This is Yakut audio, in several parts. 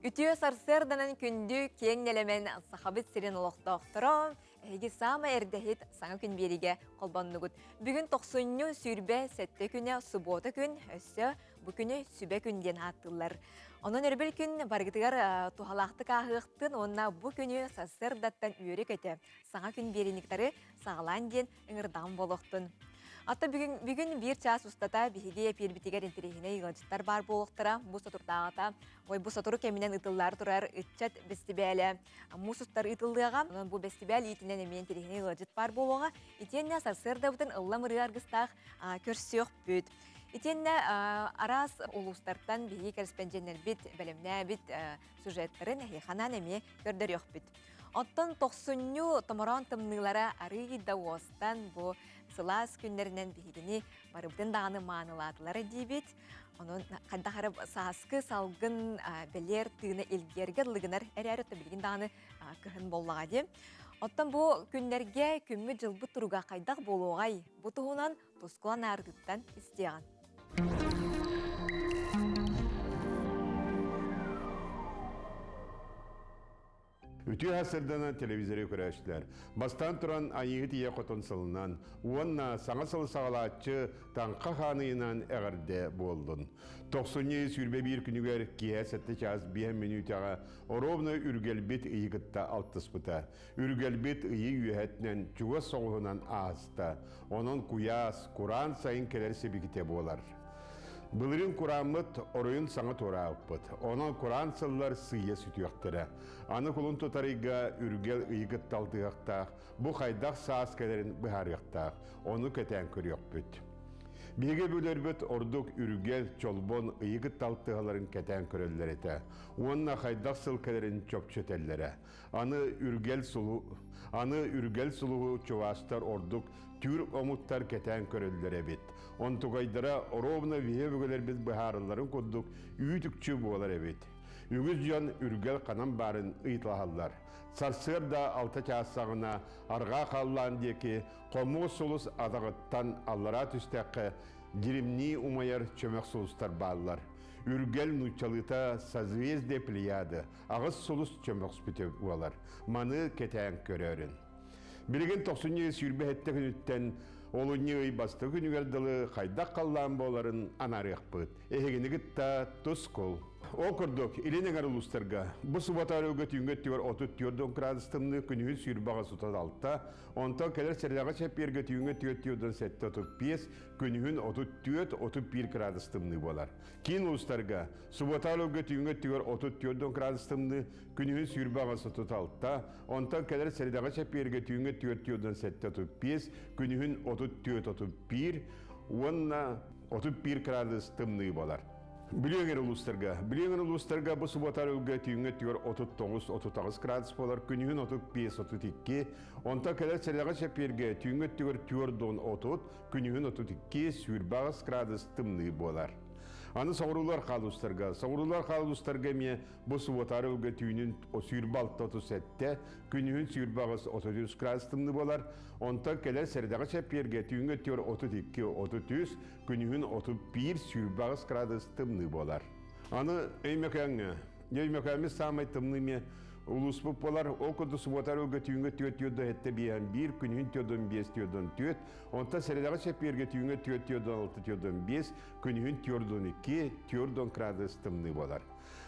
Үтүө сарсыарданан күндү киэҥ нэлэмэн Сахабыт сирин олохтоохторо, эһиги саамай эрдэһит саҥа күн биэриигэ холбоннугут. Бүгүн тохсунньу 27 күнэ субуота күн, өссө бу күнү сүбэ күн диэн ааттыыллар. Онон өрөбүл күн барыгытыгар туһалаахтык ааһыахтын уонна бу күнү сарсыардаттан үөрэ-көтө саҥа күн биэриниктары саҕалаан диэн ыҥырдаҕым буолуохтун. Ата бүгүн, бүгүн биир чаас устата биһиги эпиирбитигэр интэриэһинэй ыалдьыттар баар буолуохтара. Бу соторутааҕыта Ой, бу сотору кэминэн ыытыллаары турар ыччат бэстибээлэ муус устар ыытыллыаҕа. Онон бу бэстибээл иитинэн эмиэ интэриэһинэй ыалдьыт баар буолуоҕа. Итиэннэ сарсыардабытын ыллам ырыа аргыстаах көрсүөхпүт. Итиэннэ араас улуустартан биһиги кэрэспэндьиэннэрбит бэлэмнээбит сюжеттарын эһиэхэ анаан эмиэ көрдөрүөхпүт. Оттон тохсунньу томороон тымныылара арыый да уостан бу сылаас күннэринэн биһигини барыбытын даҕаны маанылаатылар диибит. Онон хайдах эрэ сааскы салгын бэлиэр тыына илгиэргэ лыгынар эрээри оттон билигин даҕаны кыһын буоллаҕа дии. Оттон бу күннэргэ күммүт-дьылбыт туруга хайдах буолуоҕай? Бу туһунан Тускула наардыттан истиэҕин. Үтүө сырданан телевизоры көрөөччүлэр. Бастаан туран Айыыһыт ийэ хотун сылынан уонна саҥа сыл саҕалааччы Таҥха хааныйынан эҕэрдэ буоллун. Тохсунньу 21 күнүгэр киэһэ 7 чаас 5 мүнүүтэҕэ оруобуна Үргэлбит ыйы кытта алтыспыта. Үргэлбит ыйы үөһэтинэн чугас соҕуһунан ааста. Онон куйаас, кураан сайын кэлэр сибикитэ буолар. Былырыын курааммыт оройун саҥа туораабыппыт. Онон кураан сыллар сыыйа сүтүөхтэрэ. Аны кулун тутар ыйга үргэл ыйы кытта алтыһыахтаах, бу хайдах саас кэлэрин быһаарыахтаах. Ону кэтээн көрүөхпүт. Биһиги өбүгэлэрбит ордук үргэл, чолбон ыйы кытта алтыһаларын кэтээн көрөллөр этэ. Уонна хайдах сыл кэлэрин чопчу этэллэрэ. Аны үргэл сулу аны үргэл сулуһу чуваастар ордук түүр омуктар кэтээн көрөллөр эбит. Онтугайдара оруобуна биһи өбүгэлэрбит быһаарылларын курдук үүт-үкчү буолар эбит. Үгүс дьон үргэл ханан баарын ыйыталаһаллар. Сарсыарда алта чаас саҕана арҕаа халлаан диэки хомуос сулус атаҕыттан аллараа түстэххэ дьиримнии умайар чөмөх сулустар бааллар. Үргэл нууччалыыта созвездие Плеяды аҕыс сулус чөмөхспүтэ буолар. Маны кэтээн көрөөрүн. Билигин тохсунньу 27 күнүттэн олунньу ый бастакы күнүгэр дылы хайдах халлаан буоларын анаарыахпыт. Эһигини кытта тускул. Ол курдук, илин эҥэр улуустарга бу суббота өрөөгө түүҥҥү өттүгэр 34 градус тымныы, күнүһүн 28 онтон кэлэр сэрэдэҕэ чэппиэргэ түүҥҥү өттүгэр 47 күнүһүн 34-31 градус тымныы буолар. Киин улуустарга суббота өрөөгө түүҥҥү өттүгэр 34 градус тымныы, күнүһүн 28 онтон кэлэр сэрэдэҕэ чэппиэргэ түүҥҥү 47 күнүһүн 34-31 уонна 31 градус тымныы буолар. Бүлүү эҥэр улуустарга. Бүлүү эҥэр улуустарга бу суббота өрөбүлгэ түүҥҥү өттүгэр 39-38 градус буолар, күнүһүн 35-32, онтон кэлэр сэрэдэҕэ чэппиэргэ түүҥҥү өттүгэр 40-30, күнүһүн 32-28 градус тымныы буолар. Аны соҕуруулар хаалустарга. Соҕуруулар хаалустарга эмиэ Бу субуотаары ылга түүнүн 26-37, күнүһүн 28-33 градус тымныы буолар. Онтон кэлэр сэрэдэҕэ чэппиэргэ түүҥҥү өттүгэр 32-33, күнүһүн 31-28 градус тымныы буолар. Аны Өймөкөөҥҥө. Өймөкөөммүт саамай тымныы эмиэ улууспут буолар. Ол курдук субуотаары ылга түүҥҥү өттүгэр 4-7 1, күнүһүн 4-5-4, онтон сэрэдэҕэ чэппиэргэ түүҥҥү өттүгэр 4-6-4-5, күнүһүн 4-2, 4 градус тымныы буолар.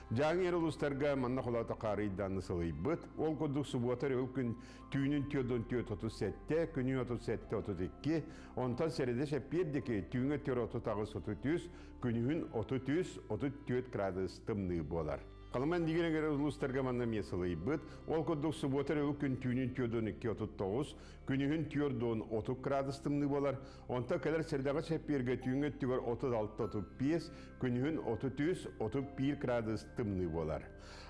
Дьааҥы эр улуустарга манна холоото хаарыйдааны сылыйбыт. Ол курдук субуота өрөбүл күн түүнүн 44-37, күнүн 37-32, онтон сэрэдэ чэппиэр диэки түүҥҥэ 4-38-33, күнүһүн 33-34 градус тымныы буолар. Халыма Индигир эҥэр улуустарга манна эмиэ сылыйбыт. Ол курдук субуота өрөбүл күн түүнүн 42-39, күнүһүн 4-30 градус тымныы буолар. Онтон кэлэр сэрэдэҕэ чэппиэргэ түүҥҥү өттүгэр 36-35, күнүһүн 33-31 градус тымныы буолар.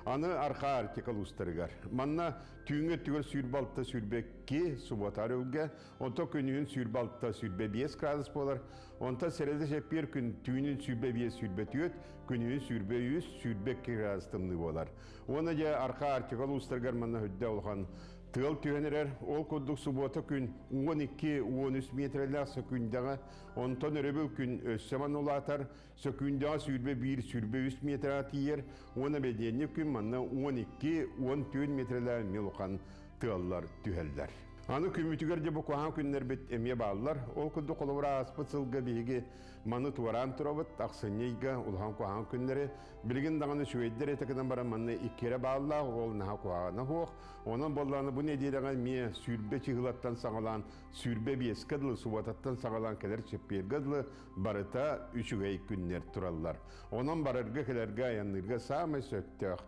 Аны Архаа Арктика улуустарыгар. Манна түүҥҥү өттүгэр 26-22 субуота өрүлгэ, онтон күнүһүн 26-25 градус буолар. Онтон сэрэдэ чэппиэр күн түүнүн 25-24, күнүһүн 23-22 градус тымныы буолар. Уонна дьэ Архаа Арктика улуустарыгар манна үрдэ улахан. Тыал түһэн эрэр, ол курдук субуота күн 12-13 миэтэрэлээх сөкүүндэҕэ, онтон өрөбүл күн өссө манна улаатар, сөкүүндэҕэ 21-23 миэтэрэҕэ тиийэр уонна бэдиэнньик күн манна 12-14 миэтэрэлээх эмиэ улахан тыаллар түһэллэр. Аны күммүтүгэр дьэ бу куһаҕан күннэрбит эмиэ бааллар. Ол курдук холобура ааспыт сылга биһиги маны туораан турабыт. Ахсынньы ыйга улахан куһаҕан күннэри билигин даҕаны үчүгэйдэр этэ гынан баран манна икки эрэ бааллаах, ол наһаа куһаҕана суох. Онон буоллаҕына бу нэдиэлэҕэ эмиэ 20 чыһылаттан саҕалаан 25-кэ дылы субуотаттан саҕалаан кэлэр чэппиэргэ дылы барыта үчүгэй күннэр тураллар. Онон барарга-кэлэргэ айанныырга саамай сөптөөх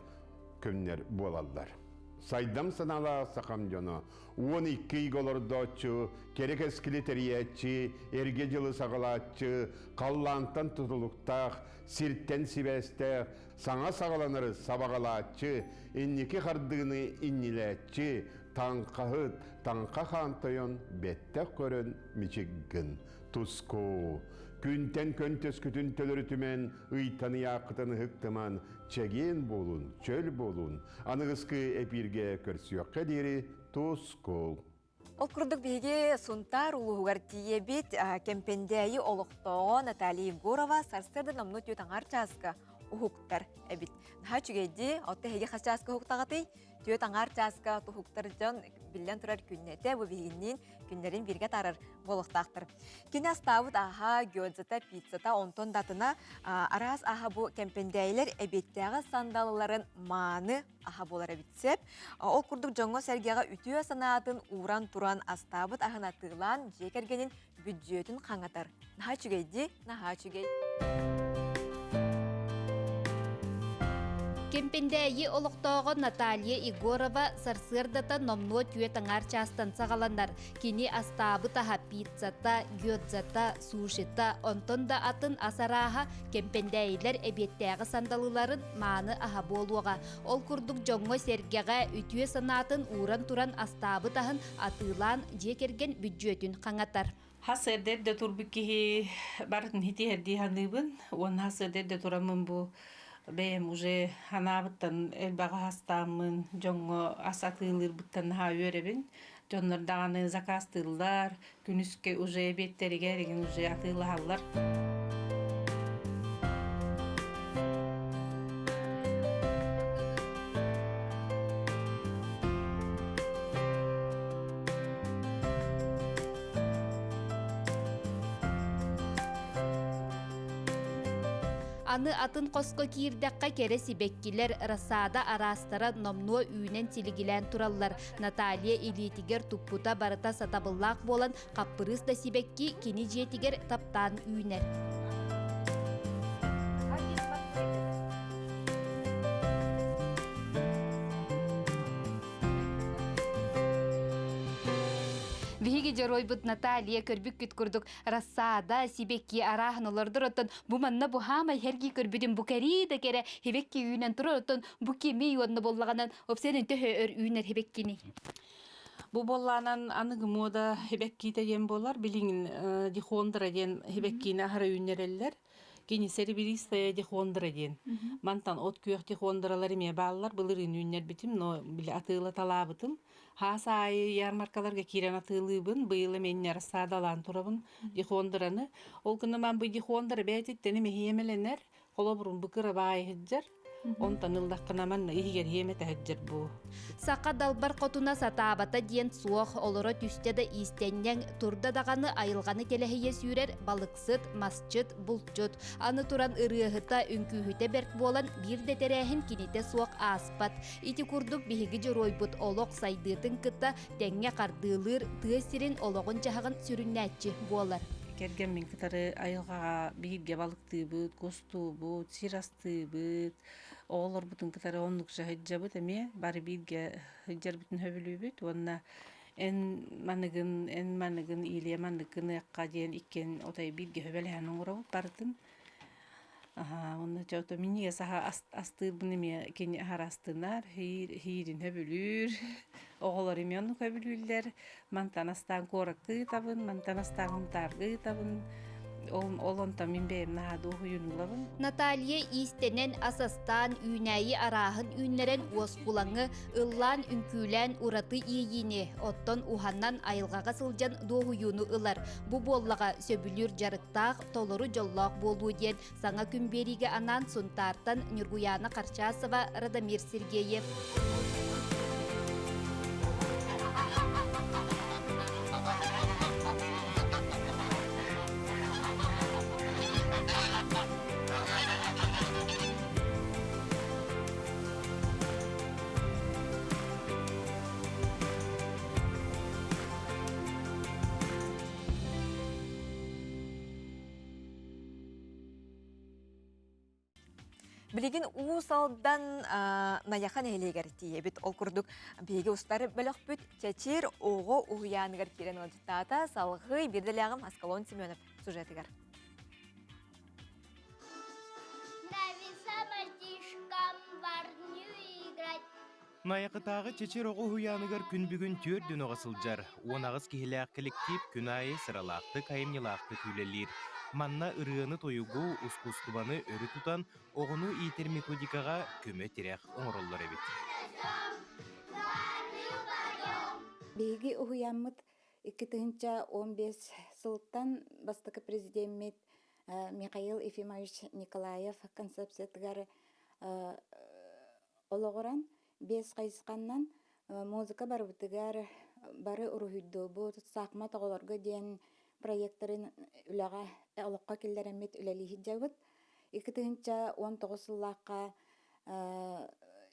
күннэр буолаллар. Сайдам санаалаах сахам дьоно, 12 ыйга олордооччу, кэрэ кэскили тэрийээччи, эргэ дьылы саҕалааччы, халлаантан тутулуктаах, сиртэн сибээстээх, саҥа саҕаланары сабаҕалааччы, инники хардыыны иннилээччи, таҥхаһыт, таҥха хаан тойон бэттэх көрөн мичик гын. Туску! Күнтэн көнтөскүтүн төлөрүтүмэн, ыйтан ыйааххытын ыһыктыман, чэгиэн буолун, чөл буолун. Аныгыскы эпииргэ көрсүөххэ диэри тускул! Ол курдук биһиги Сунтаар улууһугар тиийэбит. Кэмпэндээйи олохтооҕо Наталья Егорова сарсыарда номнуо түөрт аҥаар чааска уһуктар эбит. Наһаа үчүгэйдии, оттон эһиги хас чааска уһуктаҕытый? Түөрт аҥаар чааска уһуктар дьон биллэн турар күннэтэ бу биһигинниин күннэрин бииргэ атаарар буолуохтаахтар. Кини астаабыт аһа, гёдзата, пиццата, онтон да атына араас аһа бу кэмпэндээйилэр эбиэттээҕи сандалыларын мааны аһа буолар эбит сөп. Ол курдук дьоҥҥо-сэргэҕэ үтүө санаатын ууран туран астаабыт аһын атыылаан дьиэ кэргэнин бүддьүөтүн хаҥатар. Наһаа үчүгэй дии, наһаа үчүгэй. Кэмпэндээйи олохтооҕо Наталья Егорова сарсыардата номнуо түөрт аҥаар чаастан саҕаланар. Кини астаабыт аһа пиццата, гёдзата, сушита, онтон да атын ас арааһа Кэмпэндээйилэр эбиэттээҕи сандалыларын мааны аһа буолуоҕа. Ол курдук дьоҥҥо-сэргэҕэ үтүө санаатын ууран туран астаабыт аһын атыылаан дьиэ кэргэн бүддьүөтүн хаҥатар. Хас эрдэ эрдэ турбут киһи барытын итиһэрдии саныыбын. Уонна хас эрдэ эрдэ тураммын бу бэйэм уже ханаабыттан элбэҕи астааммын, дьоҥҥо ас атыылыырбыттан наһаа үөрэбин. Дьоннор даҕаны заказтыыллар, күнүскэ уже эбиэттэригэр игин уже атыылаһаллар. Аны атын хоско киирдэххэ кэрэ сибэккилэр, рассада араастара номнуо үүнэн силигилээн тураллар. Наталья илиитигэр туппута барыта сатабыллаах буолан, хаппырыыс да сибэкки кини дьиэтигэр таптаан үүнэр. Биһиги дьоруойбут Наталья көрбүккүт курдук рассада, сибэкки арааһын олордор оттон бу манна бу хаамай хергии көрбүтүм бу кэрии да кэрэ хибэкки үүнэн турар оттон бу кими уонна буоллаҕынан Опсен төһө өр үүнэр хибэккини? Бу буоллаанан аныгы муода хибэккиитэ диэн буолар. Билигин дихондра диэн хибэккиини аһара үүннэрэллэр. Кини серебристая дихондра диэн. Мантан от күөх дихондралар эмиэ бааллар. Былырыын үүннэрбитим, но били атыылаталаабытым. Хаас аайы ярмаркаларга киирэн атыылыыбын. Быйыл эмиэ рассадалаан турабын дихондраны. Ол гынан бу дихондра бэйэтиттэн эмиһиэмэлэнэр. Холобурун бу кыра баайы сылдьар. Онтон ыллаххына манна иһигэр иэмэтэ сылдьар бу. Саха далбар хотуна сатаабата диэн суох, олоро түстэ да иистэнньэҥ, турда даҕаны айылҕаны тэлэһийэ сүүрэр балыксыт, масчыт, булчут. Аны туран ырыаһыта, үҥкүүһүтэ бэрт буолан биир да тэрээһин кинитэ суох ааспат. Ити курдук биһиги дьоруойбут олох сайдыытын кытта тэҥҥэ хардыылыыр тыа сирин олоҕун-дьаһаҕын сүрүннээччи буолар. Кэргэммин кытары айылҕаҕа бииргэ балыктыыбыт, кустуубут, сир астыыбыт, оҕолорбутун кытары оннук сылдьабыт эмиэ бары бииргэ сылдьарбытын сөбүлүүбүт уонна эн маныгын, эн маныгын или маннык гыныахха диэн иккиэн отой бииргэ сөбүлэһэн оҥоробут барытын. Аһаа, уонна дьэ ото минньигэс аһа астыырбын эмиэ кини аһара астынар, иһиирин сөбүлүүр, оҕолор эмиэ оннук сөбүлүүллэр. Мантан астаан куоракка ыытабын, мантан астаан Хунтаарга ыытабын. Ол онтон мин бэйэм наһаа дуоһуйунулабын. Наталья иистэнэн, ас астаан, үүнээйи арааһын үүннэрэн уоскулаҥы, ыллаан, үҥкүүлээн ураты иэйиини, оттон уһанан айылҕаҕа сылдьан дуоһуйууну ылар. Бу буоллаҕа сөбүлүүр дьарыктаах, толору дьоллоох буолуу диэн саҥа күн биэриигэ анаан Сунтаартан Ньургуйаана Харчасова, Радомир Сергеев. Билигин Уус Алдан Найаха нэһилиэгэр тиийэбит. Ол курдук биһиги устар бөлөхпүт Чэчир оҕо уһуйааныгар киирэн ыалдьыттаата. Салҕыы биирдэлээҕим Аскалон Семенов сюжетыгар. Нравится мальчишкам в армию играть. Найахытааҕы Чэчир оҕо уһуйааныгар күн бүгүн түөрт оҕо сылдьар. 18 киһилээх кэлэктиип күн аайы сыралаахтык, айымньылаахтык үлэлиир. Манна ырыаны-тойугу, ускуустубаны өрө тутан, оҕону иитэр методикаҕа көмө-тирэх оҥороллор эбит. Биһиги уһуйааммыт 2015 сылтан бастакы президеммит Михаил Ефимович Николаев концепциятыгар Олоҕуран биэс хайысханнан музыка барыбытыгар бары уруһуйдуубут, саахымат оҕолорго диэн проектарын үлэҕэ олоххо киллэрэммит үлэлии сылдьабыт. 2019 сыллаахха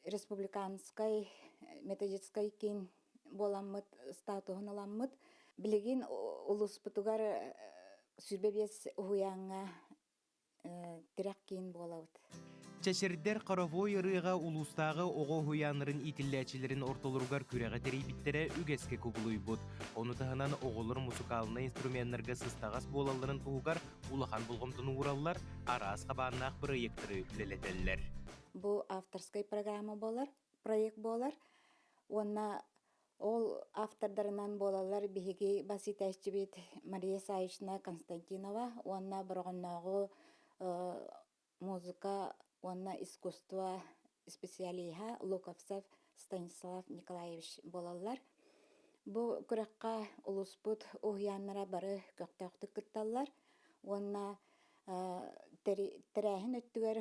республиканскай методическай киин буоламмыт статуһун ыламмыт. Билигин улууспутугар 25 уһуйааҥҥа тирэх киин буолабыт. Чэчирдэр хоровой ырыаҕа улуустааҕы оҕо уһуйааннарын иитиллээччилэрин ортолоругар күрэҕи тэрийбиттэрэ үгэскэ кубулуйбут. Ону таһынан оҕолор мусукаалынай инструменнарга сыстаҕас буолалларын туһугар улахан болҕомтону уураллар, араас хабааннаах бырайыактары үлэлэтэллэр. Бу авторскай программа буолар, проект буолар. Уонна Ол автордарынан буолаллар биһиги бас иитээччибит Мария Савична Константинова уонна Бороҕоннооҕу музыка уонна искусство специалиһа Луковцев Станислав Николаевич буолаллар. Бу күрэххэ улууспут уһуйааннара бары көхтөөхтүк кытталлар уонна тэрээһин өттүгэр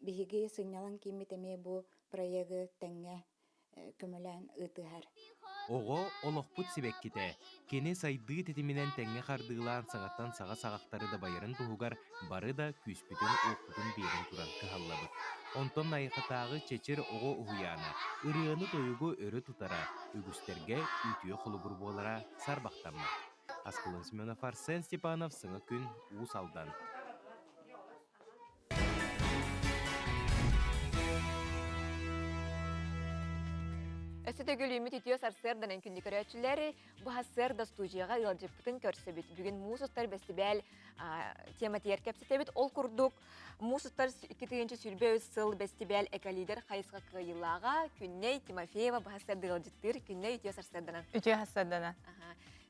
биһиги сынньалаҥ кииммит эмиэ бу проегы тэҥҥэ көмөлөөн ыытыһар. Оҕо олохпут сибэккитэ, кини сайдыы тэтиминэн тэҥҥэ хардыылаан саҥаттан саҥа саҕахтары дабайарын туһугар бары да күүспүтүн-уохпутун биэрэн туран кыһаллабыт. Онтон Найахатааҕы Чэчир оҕо уһуйаана ырыаны-тойугу өрө тутара, үгүстэргэ үтүө холобур буолара саарбахтаммат. Аскалон Семенов, Арсен Степанов, Саҥа күн, Уус Алдан. Өссө төгүл үүммүт үтүө сарсыарданан күндү көрөөччүлэр, бу сарсыарда студияҕа ыалдьыппытын көрсөбүт. Бүгүн муус устар бэстибээл тематыгар кэпсэтэбит. Ол курдук, муус устар 2023 сыл бэстибээл эколидер хайысха кыайыылааҕа Күннэй Тимофеева бу сарсыарда ыалдьыттыыр. Күннэй үтүө сарсыарданан. Үтүө сарсыарданан.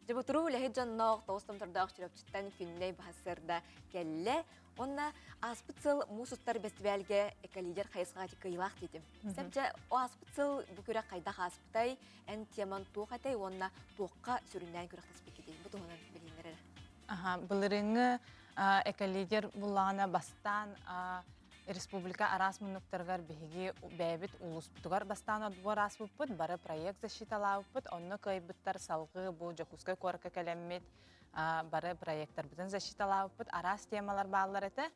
Дьэ, бу туруу үлэһит дьонноох, тоҕус томтордоох Чурапчыттан Күннэй бу сарсыарда кэллэ. Уонна ааспыт сыл муус устар бэстибээлгэ эколидер хайысхаҕа кыайыылаах диэтим. Сэмчэ ааспыт сыл бу күрэх хайдах ааспытай, эн теман туох этэй уонна туохха сүрүннээн күрэхтэспиккитий? Бу туһунан билиһиннэр эрэ. Аха, былырыҥҥы эколидер буллаҕына бастаан республика араас муннуктарыгар биһиги бэйэбит улууспутугар бастаан отбор ааспыппыт, бары проект защиталаабыппыт, онно кыайбыттар салгыы бу Дьокуускай куоракка кэлэммит бары проекттарбытын защиталаабыппыт, араас темалар бааллар этэ.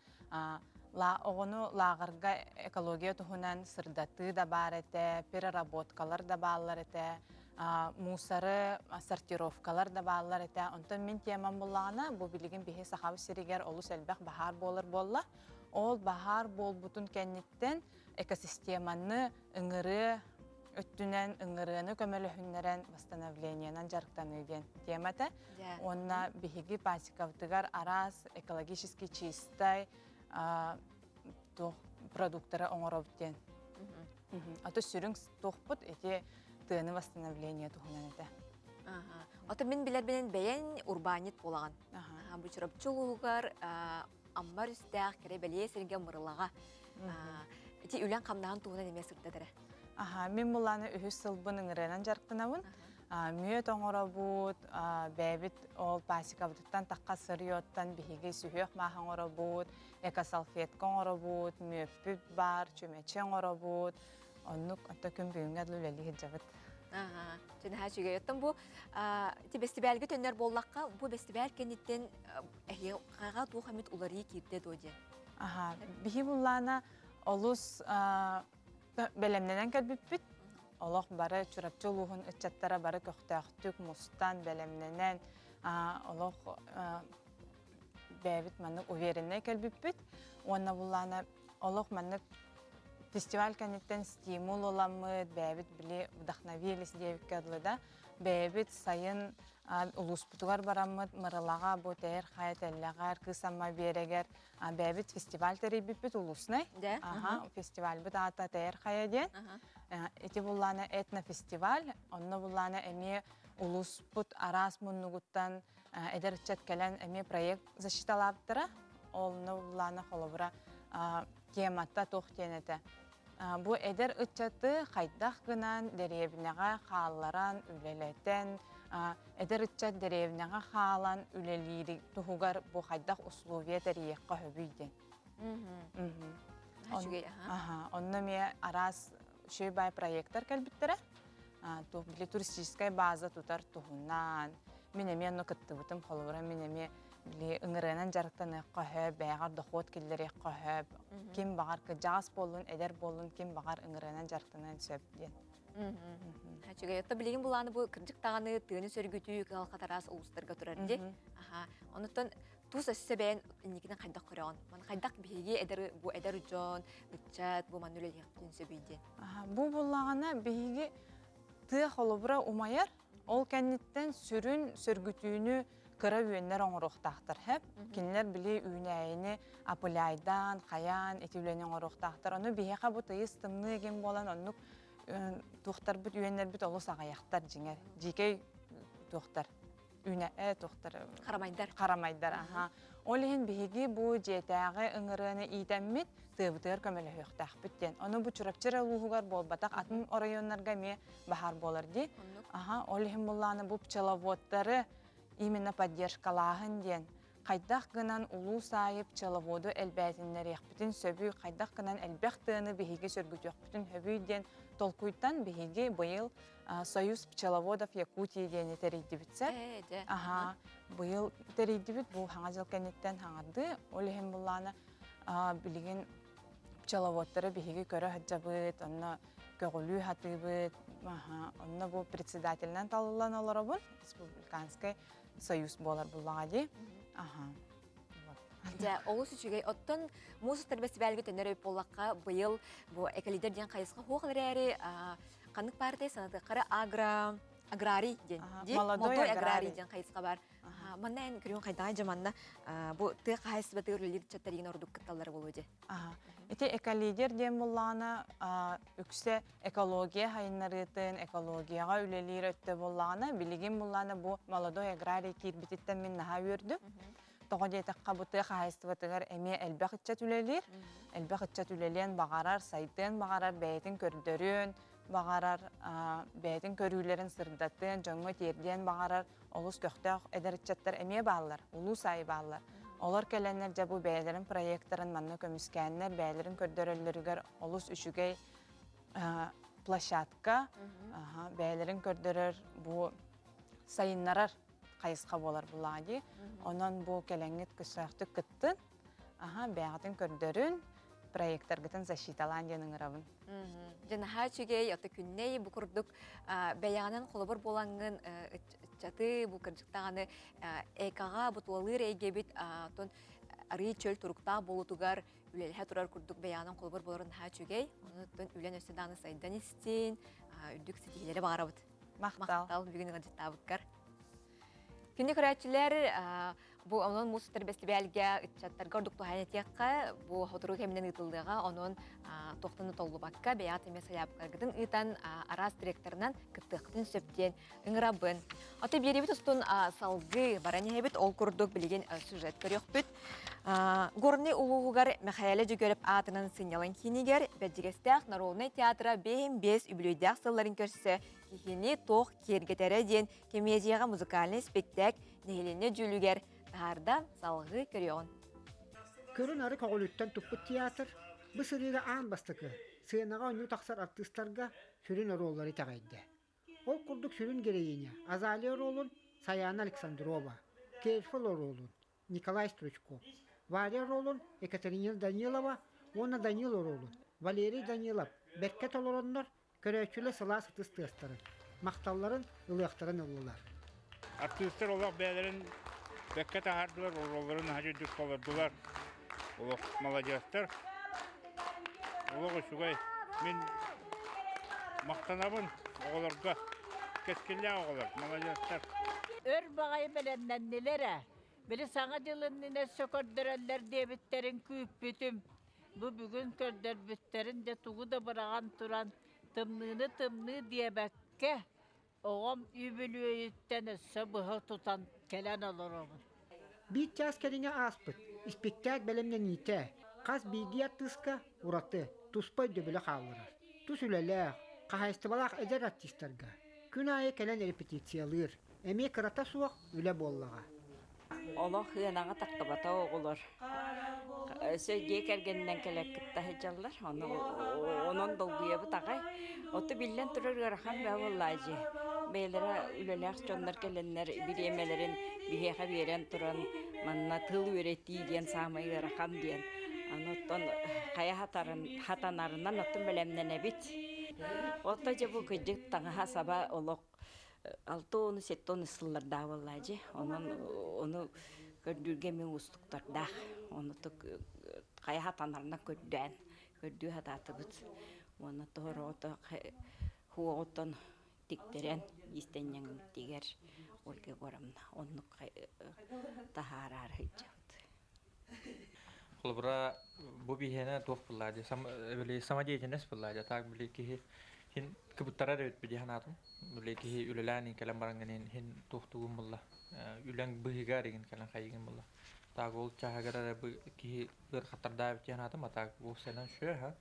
Оҕону лааҕырга экология туһунан сырдатыы да баар этэ, переработкалар да бааллар этэ, мусоры, сортировкалар да бааллар этэ. Онтон мин темам буллаҕына, бу билигин биһи Сахабыт сиригэр олус элбэх баһаар буолар буолла. Ол баһаар буолбутун кэнниттэн экосистеманы ыҥырыы өттүнэн ыҥырыаны көмөлөһүннэрэн восстановлениенан дьарыктаныы диэн темата. Уонна биһиги пасекабытыгар араас экологически чистай туох продуктары оҥоробут диэн. Ото сүрүн туохпут ити тыаны восстановление туһунан этэ. Ото мин билэрбинэн бэйэн урбаанньыт буолаҕын. Бу Чурапчы улууһугар Амма өрүстээх кэрэ бэлиэ сиргэ Мырылаҕа ити үлэн хамнаһын туһунан эмиэ сырдат эрэ. Аха, мин булааны үһүс сылбын ыҥырыанан дьарыктанабын. Мүөт оҥоробут, бэйэбит ол пасекабытыттан тахха сырыоттан биһиги сүһүөх маах оҥоробут, экосалфетка оҥоробут, мүөппүт баар, чүмэчи оҥоробут. Оннук ото күн бүгүҥҥэ дылы үлэлии сылдьабыт. Аха, чэ наһаа үчүгэй. Оттон бу ити бэстибээлгэ төннөр буоллахха, бу бэстибээл кэнниттэн эһиэхэҕэ туох эмит уларыы киирдэ дуо диэн? Аха, биһи буллаана олус бэлэмнэнэн кэлбиппит. Олох бары Чурапчы улууһун ыччаттара бары көхтөөхтүк мустан, бэлэмнэнэн, олох бэйэбит маннык увереннай кэлбиппит. Уонна буллаана олох маннык фестиваль кэнниттэн стимул ыламмыт, бэйэбит били вдохновились диэбиккэ дылы да, бэйэбит сайын улууспутугар бараммыт Мырылаҕа бу Тэйэр хайа тэллэҕэр, Кыыс Амма биэрэгэр бэйэбит фестиваль тэрийбиппит улуснай. Аха, фестивальбыт аата Тэйэр хайа диэн. Ити буллаана этнофестиваль, онно буллаана эмиэ улууспут араас муннугуттан эдэр ыччат кэлэн эмиэ проект защиталаабыттара. Онно буллаана холобура темата туох диэн этэ. Бу эдэр ыччаты хайдах гынан дэриэбинэҕэ хаалларан, үлэлэтэн, эдэр ыччат дэриэбинэҕэ хаалан үлэлиир туһугар бу хайдах условия тэрийиэххэ сөбүй диэн. Онно эмиэ араас үчүгэй баай проектар кэлбиттэрэ. Туох били туристическай база тутар туһунан мин эмиэ онно кыттыбытым. Холобура мин эмиэ били ыҥырыанан дьарыктаныахха сөп, бэйэҕэр дохуот киллэриэххэ сөп. Ким баҕар кырдьаҕас буоллун, эдэр буоллун, ким баҕар ыҥырыанан дьарыктаныан сөп диэн. Үчүгэй. Оттон билигин булааны бу кырдьык даҕаны тыаны сөргүтүү кыһалҕа араас улуустарга турар дии. Аха. Онуттан тус өссө бэйэн инникитин хайдах көрөҕүн? Маны хайдах биһиги эдэр бу эдэр дьон, ыччат бу манна үлэлиэхпитин сөбүй диэн. Бу буллаҕына биһиги тыа холобура умайар, ол кэнниттэн сүрүн сөргүтүүнү кыра үөннэр оҥоруохтаахтар хэп. Кинилэр били үүнээйини апыляйдаан, хайаан ити үлэни оҥоруохтаахтар. Ону биһиэхэ бу тыйыс тымныы ким буолан оннук туохтарбыт үөннэрбит олус аҕыйахтар дьиҥэр. Дьиикэй туохтар үүнэ э туохтар харамайдар харамайдар аха ол иһин биһиги бу дьиэтээҕи ыҥырыаны иитэммит тыабытыгар көмөлөһүөхтээхпит диэн ону бу Чурапчы эрэ улууһугар буолбатах атын оройуоннарга эмиэ баһаар буолар дии аха ол иһин буллааны бу пчеловодтары именно поддержкалааһын диэн хайдах гынан улуус аайы пчеловоду элбээтиннэриэхпитин сөбүй, хайдах гынан элбэх тыаны биһиги сөргүтүөхпүтүн сөбүй диэн толкуйтан биһиги быйыл Союз пчеловодов Якутии диэни тэрийдибит сэр. Аха, быйыл тэрийдибит бу хаҥа дьыл кэнниттэн хаҥардыы. Ол иһин буллаана билигин пчеловодтары биһиги көрө сылдьабыт, онно көҕүлүү сатыыбыт. Онно бу председателинэн талыллан олоробун, республиканскай союз буолар буллаҕа дии. Аха. Дьэ, олус үчүгэй. Оттон муус устар бэстибээлгэ төннөр эбит буоллахха, быйыл бу эколидер диэн хайысха суох эрээри, ханнык партия санатыаххара агро аграрий диэн. Молодой аграрий диэн хайысха бар. Манна эн көрүҥ хайдаҕай дьэ манна бу тыа хаһаайыстыбатыгар үлэлиир ыччаттар ордук кытталлара буолуо дии. Ити эколидер диэн буоллаҕына үксэ экология хайыннарыытын, экологияҕа үлэлиир өттө буоллаҕына, билигин буоллаҕына бу молодой аграрий киирбититтэн мин наһаа үөрдүм. Тоҕо диэтэххэ, бу тыа хаһаайыстыбатыгар эмиэ элбэх ыччат үлэлиир. Элбэх ыччат үлэлиэн баҕарар, сайдыан баҕарар, бэйэтин көрдөрүөн баҕарар, бэйэтин көрүүлэрин сырдатыан, дьоҥҥо тиэрдиэн баҕарар олус көхтөөх эдэр ыччаттар эмиэ бааллар, улуус аайы бааллар. Олор кэлэннэр дьэ бу бэйэлэрин проектарын манна көмүскээннэр, бэйэлэрин көрдөрөллөрүгэр олус үчүгэй площадка, бэйэлэрин көрдөрөр бу сайыннарар хайысха буолар буллаҕа дии. Онон бу кэлэҥҥит көстөөхтүк кыттын, аха бэйэҕитин көрдөрүн, проекттаргытын защиталаан диэн ыҥырабын. Дьэ наһаа үчүгэй, ото күннэй бу курдук бэйэҕинэн холобур буолаҥҥын ыччаты бу кырдьык даҕаны экаҕа бу тулалыыр эйгэбит оттон арыый чөл туруктаах буолуутугар үлэлэһэ турар курдук бэйэҕинэн холобур буоларын наһаа үчүгэй. Онон үлэн өссө даҕаны сайдан истин, үрдүк ситиһиилэри баҕарабыт. Махтал. Махтал бүгүн ыалдьыттаабыккар. Күндү көрөөччүлэр, Бу онон муус устар бэстибээлгэ ыччаттарга ордук туһаайан этиэххэ, бу сотору кэминэн ыытыллыаҕа, онон туохтан да толлубакка бэйэҕит эмиэ сайаапкаларгытын ыытан араас тректорынан кыттыаххытын сөп диэн ыҥырабын. Аты биэриибит устун салгыы баран иһэбит, ол курдук билигин сюжет көрүөхпүт. Горный улууһугар Мэхээлэ Дьөгүөрэп аатынан сынньалаҥ киинигэр Бэрдьигэстээх народнай театра 55 үбүлүөйдээх сылларын көрсө киһини туох киэргэтэрэ диэн кэмиэдьийэҕэ музыкальнай испиктээк нэһилиэнньэ дьүүлүгэр таһаарда, салҕыы көрүөҕүн. Көрүн-ары көҕүлүттэн туппут театр бу сырыыга аан бастакы сценаҕа оонньуу тахсар артыыстарга сүрүн оруоллары итэҕэйдэ. Ол курдук сүрүн героиня Азалия оруолун Саяна Александрова, Кейфел оруолун Николай Стручков, Варя оруолун Екатерина Данилова уонна Данил оруолун Валерий Данилов бэркэ толороннор Көрөөччүлэр сылаас ытыс тыастарын, махталларын ылыахтарын ыллылар. Артыыстар олох бэйэлэрин бэккэ таһаардылар, оруолларын наһаа үрдүк толордулар. Олох маладьыастар. Олох үчүгэй. Мин махтанабын оҕолорго. Кэскиллээх оҕолор, маладьыастар. Өр баҕайы бэлэмнэннилэр ээ. Били Саҥа дьыл иннинэ өссө көрдөрөллөр диэбиттэрин күүппүтүм. Бу бүгүн көрдөрбүттэрин дьэ тугу да быраҕан туран, тымныыны тымныы диэбэккэ, оҕом үбүлүөйүттэн өссө быһа тутан кэлэн олоробун. Биир чаас кэриҥэ ааспыт испиктээк бэлэмнэниитэ хас биирдии артыыска ураты, туспа өйдөбүлү хаалларар. Тус үлэлээх, хаһаайыстыбалаах эдэр артистарга күн аайы кэлэн репетициялыыр эмиэ кырата суох үлэ буоллаҕа. Олох ыанаҕа тахтыбата оҕолор. Өссө дьиэ кэргэнинэн кэлэн кытта сылдьаллар. Ону онон долгуйабыт аҕай. Ото биллэн турар ыарахан бөҕө буоллаа дьиэ. Бэйэлэрэ үлэлээх дьоннор кэлэннэр бириэмэлэрин биһиэхэ биэрэн туран манна тыл үөрэтии диэн саамай ыарахан диэн. Аны оттон хайа хатарын хатанарынан оттон бэлэмнэнэбит. Ото дьэ бу кырдьык таҥаһа-саба олох 6-10 сыллардаах буоллаа дьи. Онон ону көрдүүргэ эмиэ уустуктардаах. Ону хайа хатанарынан көрдөөн, көрдүү сатаатыбыт. Уонна тоһороҕото хуоҕуттан тиктэрэн иистэнньэҥмитигэр Ольга Егоровна оннук таһаараары сылдьабыт. Холобура, бу биһиэнэ туох буллаа дии, били самодеятельность буллаа дии, так били киһи хин кыбыттарар эбит дии санаатым. Били киһи үлэлээн кэлэн баран гэнин хин туохтугун булла. Үлэҥ быһыгар игин кэлэн хайыгын булла. Так ол чааһыгар эрэ бу киһи ыарахаттардаабыт дии санаатым, а так бу сэнэн шүө ха.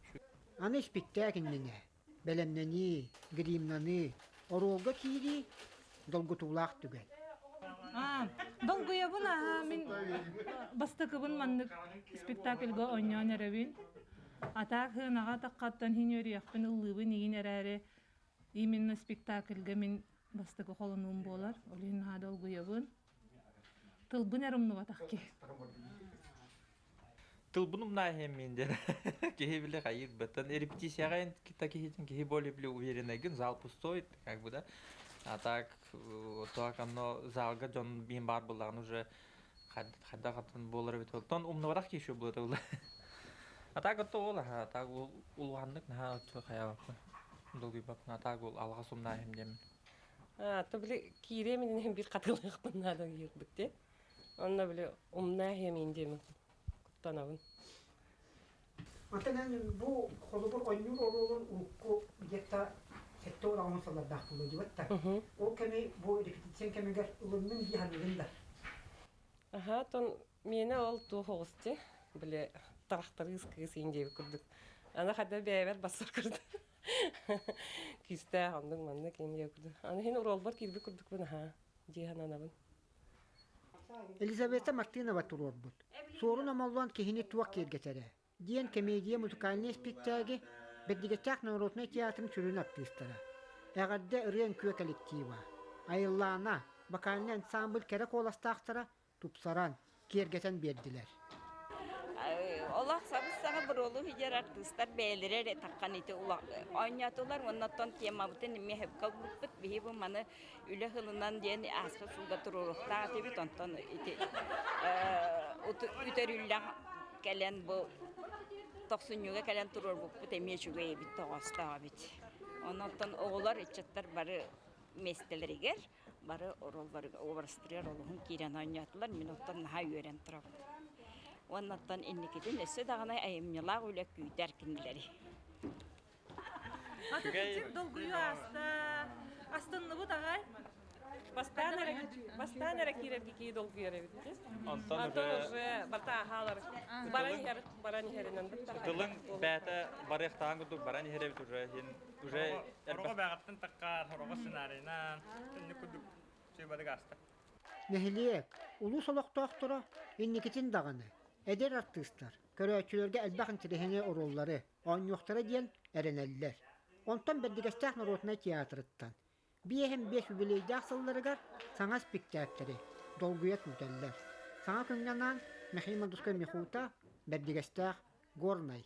Аны испиктээк иннинэ бэлэмнэнии, гримнаныы, оруолга киирии долгутуулаах түгэн. Долгуйабын аһаа мин бастакыбын маннык спектакльга оонньоон эрэбин. Атаах сыанаҕа таххаттан иһин үөрүйэхпин ыллыыбын игин эрээри именно спектакльга мин бастакы холонуум буолар. Ол иһин наһаа долгуйабын. Тылбын эрэ умнубатах киһи. Тылбын умнааһыам диэн киһи били хайыыр репетицияҕа киһитин киһи более били уверенныйгын зал пустой как бы да а так так оно залга дьон биин баар буоллаҕына уже хайдах атын буолар эбит тон умнубатах киһи еще буолар а так отто ол а так улаханнык наһаа хайаабаппын долгуйбаппын а так ол алҕас умнааһым диэмин то били киириэм иннинэ биир хатылыахпын наада диирбит Онно били умнаа иһэмиин диэмин куттанабын. Оттон эн бу холобур оонньуур оруолун урукку где-то 70 сыллардаах буолуо диэбэт да. Ол кэми бу репетиция кэмигэр ылынным дии саныыгын да. Аха, тон миэнэ ол туох оҕусти, били тарахтарыыс кыыс иин диэбит курдук. Аны хадда бэйэбэр бассар курдук. Күүстээх оннук маннык иин диэбит курдук. Аны хин уруолбар киирбит курдукпун аха дии сананабын. Елизавета Мартынова туруорбут «Суорун Омоллоон киһини туох киэргэтэрэ» диэн кэмиэдийэ музыкальнай испиктээги Бэрдигэччээх норуотунай театрын сүрүн артыыстара, Эҕэрдэ ырыа-үҥкүү коллектива, Айыллаана вокальнай ансамбль кэрэ куоластаахтара тупсаран, киэргэтэн биэрдилэр. Олох сабыс-саҥа буруолуу сылдьар артыыстар бэйэлэрэ эрэ таххан ити оонньоотулар уонна оттон темабытын эмиэ сөпкө ылбыппыт. Биһи бу маны үлэ сылынан диэн ааспыт сылга туруоруохтаах этибит. Онтон ити үтөрүллэн кэлэн бу тохсунньуга кэлэн туруорбуппут эмиэ үчүгэй эбит, тоҕоостоох эбит. Онон оҕолор, ыччаттар бары миэстэлэригэр. Бары оруолларыгар образтарыгар олуһун киирэн оонньоотулар. Мин оттон наһаа үөрэн турабын. Уоннаттан инникитин өссө даҕаны айымньылаах үлэ күүтэр кинилэри. Атын долгуйуу ааста. Астынныбыт аҕай. Бастаан эрэ бастаан эрэ киирэргэ кии долгуйар эбит. Онтон Онтон уже барта аһаалар. Баран иһэр, баран иһэринэн Тылыҥ бэйэтэ барыахтаан курдук баран иһэр эбит уже иһин уже Ороҕо бэҕэттэн таккаар, ороҕо сценарийынан, инник курдук сыыбадык ааста. Нэһилиэк, улуус олохтоохторо инникитин даҕаны эдэр артыыстар көрөөччүлэргэ элбэх интэриэһинэй оруоллары оонньуохтара диэн эрэнэллэр. Онтон Бэрдигэстээх норуотунай театрыттан 55 юбилейдаах сылларыгар саҥа испиктээктэри долгуйа күүтэллэр. Саҥа күҥҥэ анаан Михаил Мандускай Михута, Бэрдигэстээх, Горнай.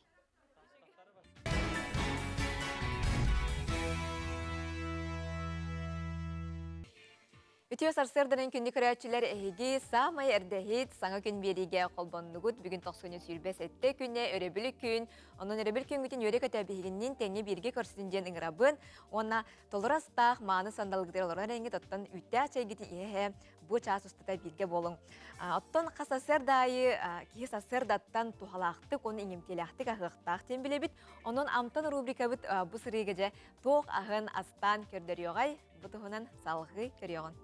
Үтүө сарсыарданан күндү көрөөччүлэр эһиги саамай эрдэһит саҥа күн биэриигэ холбоннугут. Бүгүн тохсунньу 27 күнэ өрөбүл күн. Онон өрөбүл күҥҥүтүн үөрэ-көтө биһигинниин тэҥҥэ бииргэ көрсүн диэн ыҥырабын. Уонна толору астаах мааны сандалыгытыгар олорон эрэҥҥит оттон үүттээх чэйгитин иһэ-иһэ бу чаас устата бииргэ буолуҥ. Оттон хас сарсыарда аайы киһи сарсыардаттан туһалаахтык уонна иҥэмтиэлээхтик аһыахтаах диэн билэбит. Онон Амтан рубрикабыт бу сырыыга дьэ туох аһын астаан көрдөрүөҕэй? Бу туһунан салҕыы көрүөҕүн.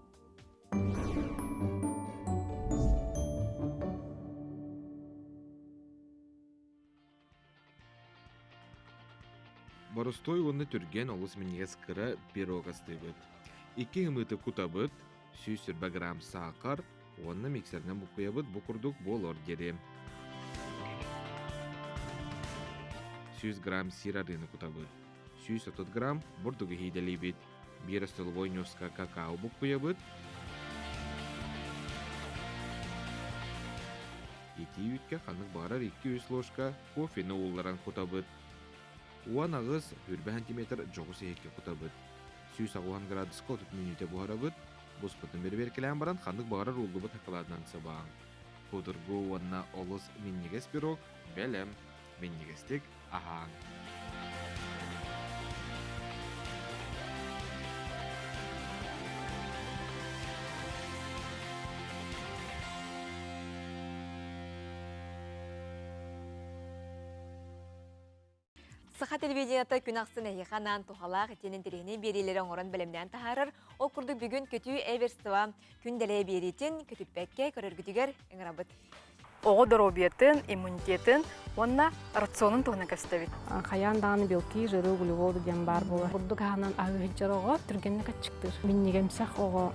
Боростуой уонна түргэн олус минньигэс кыра пирог астыыбыт. Икки ымыыты кутабыт, 120 грамм саахар уонна миксеринэн буккуйабыт бу курдук буолуор диэри. 100 грамм сир арыыны кутабыт, 130 грамм бурдугу иһиидэлиибит. Биир остолобуой ньуоска какао буккуйабыт. Итии үүткэ ханнык баҕарар 2-3 ложка кофены уулларан кутабыт. 18 20 сантиметр дьоҕус иһиккэ кутабыт. 180 градуска 30 мүнүүтэ буһарабыт. Буспутун бэрэбиэркэлээн баран ханнык баҕарар ууллубут шоколадынан сыбааҥ. Судургу уонна олус минньигэс пирог бэлэм. Минньигэстик аһааҥ. Саха телевидениета күн ахсын эһиэхэ анаан туһалаах итиэнэн интэриэһинэй биэриилэри оҥорон бэлэмнээн таһаарар. Ол курдук бүгүн Көтүү Эверстова күн дэлэйэ биэриитин көтүппэккэ көрөргүтүгэр ыҥырабыт. Оҕо доруобуйатын, иммунитетын уонна рационун туһунан көстөбүт. Хайаан даҕаны белки, жиры, углеводы диэн баар буолар. Бурдук аһынан аһыы сылдьар оҕо түргэнник аччыктыыр. Минньигэмсэх оҕо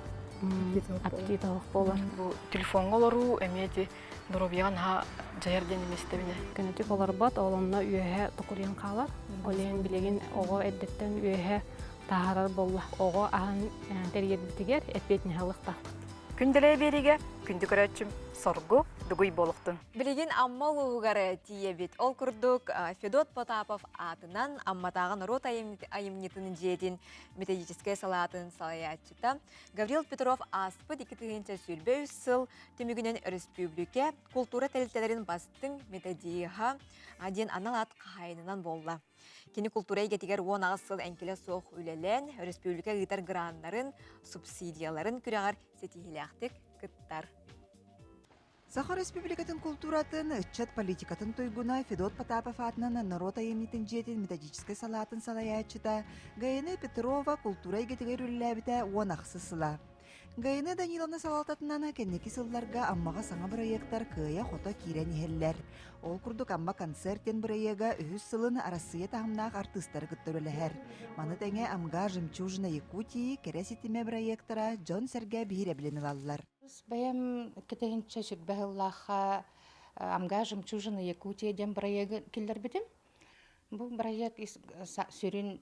аппетит оһох буолар. Бу телефоҥҥа олоруу эмиэ ити доруобуйаҕа наһаа дьайар диэн эмиэ Көнөтүк олорбот, ол онно үөһэ токуруйан хаалар. Ол иһин билигин оҕо эрдэттэн үөһэ таһаарар буолла. Оҕо аһын тэрийэрбитигэр эппиэтинэһи ылыахтаахпыт. Күндэлэй биэриигэ күндү көрөөччүм Соргу Дугуй буолуохтун. Билигин Амма улууһугар тиийэбит. Ол курдук Федот Потапов аатынан Амматааҕы норуот айымньытын дьиэтин методическай салаатын салайааччыта Гаврил Петров ааспыт 2023 сыл түмүгүнэн өрөспүүбүлүкэ култуура тэрилтэлэрин бастыҥ методиһа диэн анал аат хаһаайынынан буолла. Кини култуура эйгэтигэр 18 сыл эҥкилэ суох үлэлээн, өрөспүүбүлүкэ ыытар граннарын, субсидияларын күрэҕэр ситиһиилээхтик кыттар. Саха Республикатын култууратын, ыччат политикатын туйгуна Федот Потапов аатынан норуот айымньытын дьиэтин методическай салаатын салайааччыта Гаина Петрова култуура эйгэтигэр үлэлээбитэ уон ахсыс сыла. Гаина Даниловна салалтатынан кэнники сылларга Аммаҕа саҥа бырайыактар кыайа-хото киирэн иһэллэр. Ол курдук Амма концерт диэн бырайыага үһүс сылын Арассыыйа таһымнаах артыыстары кытта үлэлэһэр. Маны тэҥэ Амга жемчужина Якутии кэрэ ситимэ бырайыактара дьон-сэргэ биһирэбилин ылаллар. Бэйэм кэтэһинчэ сүрбэ сыллаахха Амга жемчужина Якутия диэн бырайыагы киллэрбитим. Бу бырайыак сүрүн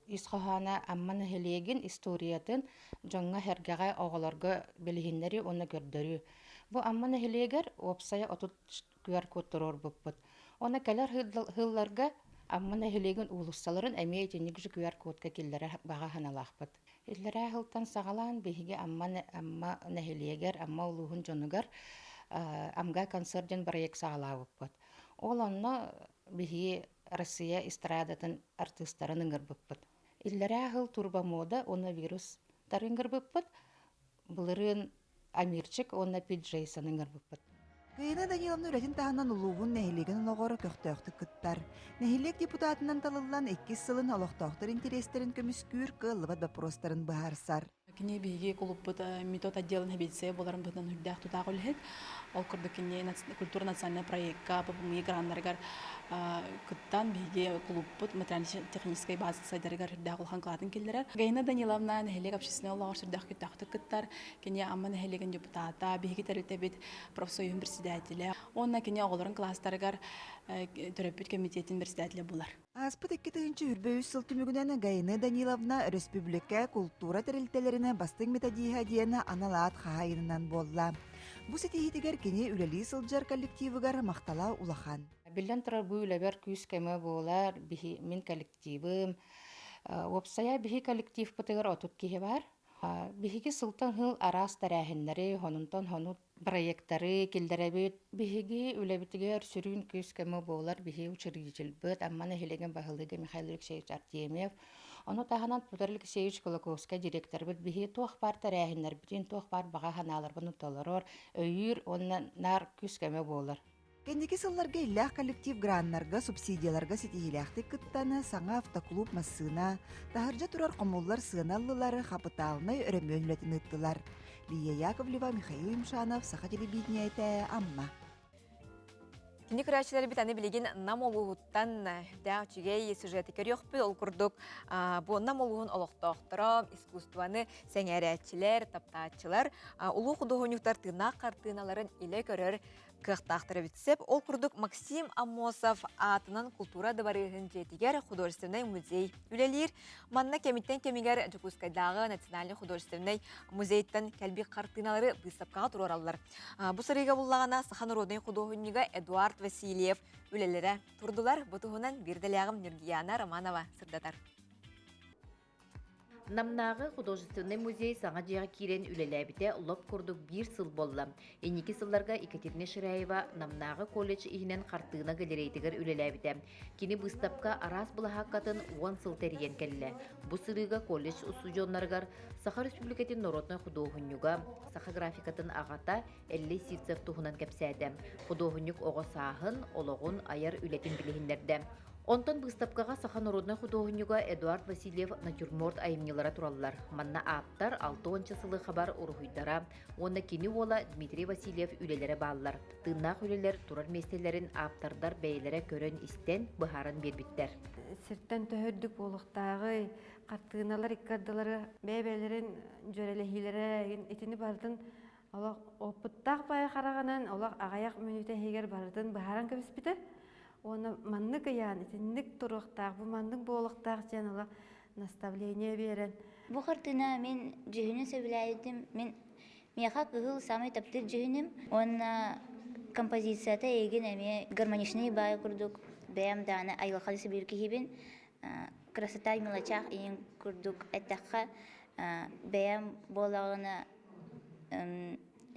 Ис хоһооно Амма нэһилиэгин историятын дьоҥҥо-сэргэҕэ, оҕолорго билиһиннэрии уонна көрдөрүү. Бу Амма нэһилиэгэр уопсайа 30 QR-код туруорбуппут. Уонна кэлэр сылларга Амма нэһилиэгин уулуссаларын эмиэ итинник же QR-кодка киллэрэр баҕа санаалаахпыт. Иллэрээ сылтан саҕалаан биһиги Амма, Амма нэһилиэгэр, Амма улууһун дьонугар Амга концерт диэн проект саҕалаабыппыт. Ол онно биһиги Россия эстрадатын артыыстарын ыҥырбыппыт. Иллэрээ сыл турбомода уонна вирустары ыҥырбыппыт. Былырыын Амирчик уонна Пит Джейсоны ыҥырбыппыт. Гаина Даниловна үлэтин таһынан улууһун нэһилиэгин олоҕор көхтөөхтүк кыттар. Нэһилиэк депутатынан талыллан иккис сылын олохтоохтор интэриэстэрин көмүскүүр кыаллыбат боппуруостарын быһаарсар. Кини биһиги кулуппут метод отделын хэбиэдиссэйэ буоларын быһыытынан үрдээх тутаах үлэһит. Ол курдук кини культура национальнай проекка ППМИ граннарыгар кыттан биһиги кулуппут материально-техническэй база сайдарыгар үрдээх улахан кылаатын киллэрэр. Гаина Даниловна нэһилиэк общественнай олоҕор сүрдээх көхтөөхтүк кыттар. Кини Амма нэһилиэгин депутата, биһиги тэрилтэбит профсоюһун председателэ. Уонна кини оҕолорун кылаастарыгар төрөппүт комитетин председателэ буолар. Ааспыт 2023 сыл түмүгүнэн Гаина Даниловна өрөспүүбүлүкэ култуура тэрилтэлэрин бастыҥ методиһа диэн анал аат хаһаайынынан буолла. Бу ситиһиитигэр кини үлэлии сылдьар коллективыгар махтала улахан. Биллэн турар, бу үлэбэр күүс-көмө буолар биһи, мин коллективым. Уопсайа биһи коллективпытыгар 30 киһи бар. Биһиги сылтан сыл араас тэрээһиннэри, хонунтан хонут проектары киллэрэбит. Биһиги үлэбитигэр сүрүн күүс-көмө буолар биһи учредительбыт Амма нэһилиэгин баһылыга Михаил Алексеевич Артемьев. Ону таһынан Петр Алексеевич Кулаковскай директорбыт биһи туох баар тэрээһиннэрбитин, туох баар баҕа санааларбын толорор, өйүүр уонна наар күүс-көмө буолар. Кэнники сылларга иллээх коллектив граннарга, субсидияларга ситиһиилээхтик кыттан, саҥа автоклуб массыына, таһырдьа турар хомуллар сыана ыллылар, хапытаалынай өрөмүөн үлэтин ыыттылар. Лия Яковлева, Михаил Юмшанов, Саха телевидениетэ, Амма. Кини көрөөччүлэрбит аны билигин Нам улууһуттан дээх үчүгэй сюжеты көрүөхпүт. Ол курдук бу Нам улууһун олохтоохторо, искусствоны сэҥээрээччилэр, таптааччылар улуу худуоһунньуктар тыыннаах хартыыналарын илэ көрөр кыахтаахтар эбит сөп. Ол курдук Максим Аммосов аатынан култуура дыбарыаһын дьиэтигэр художественнай музей үлэлиир. Манна кэмиттэн кэмигэр Дьокуускайдааҕы национальнай художественнай музейтан кэлбит хартыыналары быыстапкаҕа туруораллар. Бу сырыыга буллаҕына саха народнай худуоһунньуга Эдуард Васильев үлэлэрэ турдулар. Бу туһунан биир дэлээҕим Нюргияна Романова сырдатар. Намнааҕы художественнай музей саҥа дьиэҕэ киирэн үлэлээбитэ лоп курдук биир сыл буолла. Инники сылларга Екатерина Ширяева Намнааҕы колледж иһинэн хартыына галереятыгар үлэлээбитэ. Кини быыстапка араас былаһааккатын 10 сыл тэрийэн кэллэ. Бу сырыыга колледж устудьуоннарыгар Саха Республикатын народнай худуоһунньуга, саха графикатын аҕата Эллэй Сивцев туһунан кэпсээтэ. Худуоһунньук оҕо сааһын, олоҕун, айар үлэтин билиһиннэрдэ. Онтон быыстапкаҕа саха народнай худуоһунньуга Эдуард Васильев натюрморт айымньылара тураллар. Манна ааптар 60 сылы хабар уруһуйдара уонна кини уола Дмитрий Васильев үлэлэрэ бааллар. Тыыннаах үлэлэр турар миэстэлэрин ааптардар бэйэлэрэ көрөн-истэн, быһааран биэрбиттэр. Сиртэн төһө үрдүк буолуохтааҕый, хартыыналар икки ардылары бэйэ-бэйэлэрин дьүөрэлэһиилэрэ итини барытын олох опыттаах баайа хараҕынан олох аҕыйах мүнүүтэ иһигэр барытын быһааран кэбиспитэ. Уонна маннык ыйаан итинник туруохтаах, бу маннык буолуохтаах диэн олох наставление биэрэн. Бу хартыына мин дьүһүнүн сөбүлээбитим. Мин миэхэ кыһыл самый таптыыр дьүһүнүм уонна композицията эйигин эмиэ гармоничный баай курдук бэйэм даҕаны айылҕаны сөбүлүүр киһибин. Красота в мелочах иин курдук эттэххэ бэйэм буолаҕына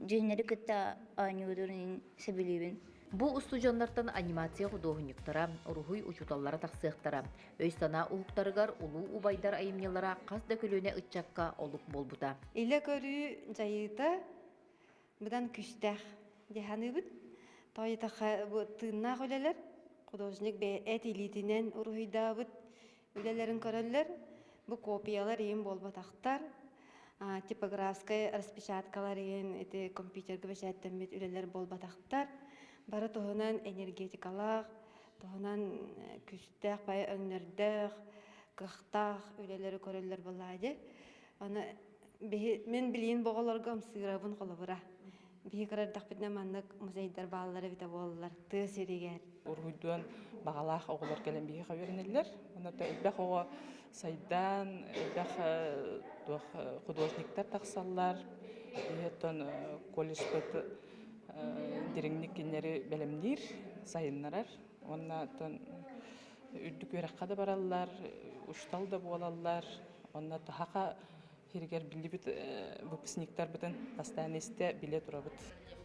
дьүһүннэри кытта оонньуурун сөбүлүүбүн. Бу устудьуоннартан анимация худуоһунньуктара, уруһуй учууталлара тахсыахтара. Өй-санаа уһуктарыгар улуу убайдар айымньылара хас да көлүөнэ ыччакка олук буолбута. Илэ көрүү дьайыыта быдан күүстээх дии саныыбын. Тоҕо диэтэххэ, бу тыыннаах үлэлэр художник бэйэ эт илиитинэн уруһуйдаабыт үлэлэрин көрөллөр. Бу копиялар иһин буолбатахтар. Типографскай распечаткалар иһин ити компьютерга бэчээттэммит үлэлэр буолбатахтар. Бары туһунан энергетикалаах, туһунан күүстээх баайы өҥнөрдөөх, кыахтаах үлэлэри көрөллөр буоллаҕа дии. Аны биһи мин билигин бу оҕолорго ымсыырабын холобура. Биһи кыра эрдэхпитинэ маннык музейдар бааллар эбитэ буоллар тыа сиригэр. Уруһуйдуон баҕалаах оҕолор кэлэн биһиэхэ үөрэнэллэр. Онон элбэх оҕо сайдан, элбэх туох художниктар тахсаллар. Биһи оттон колледжпыт дириҥник кинилэри бэлэмниир, сайыннарар. Уонна оттон үрдүк үөрэххэ да бараллар, учуутал да буолаллар. Онно саха. Һиригэр биллибит выпускниктарбытын бастаан истэ билэ турабыт.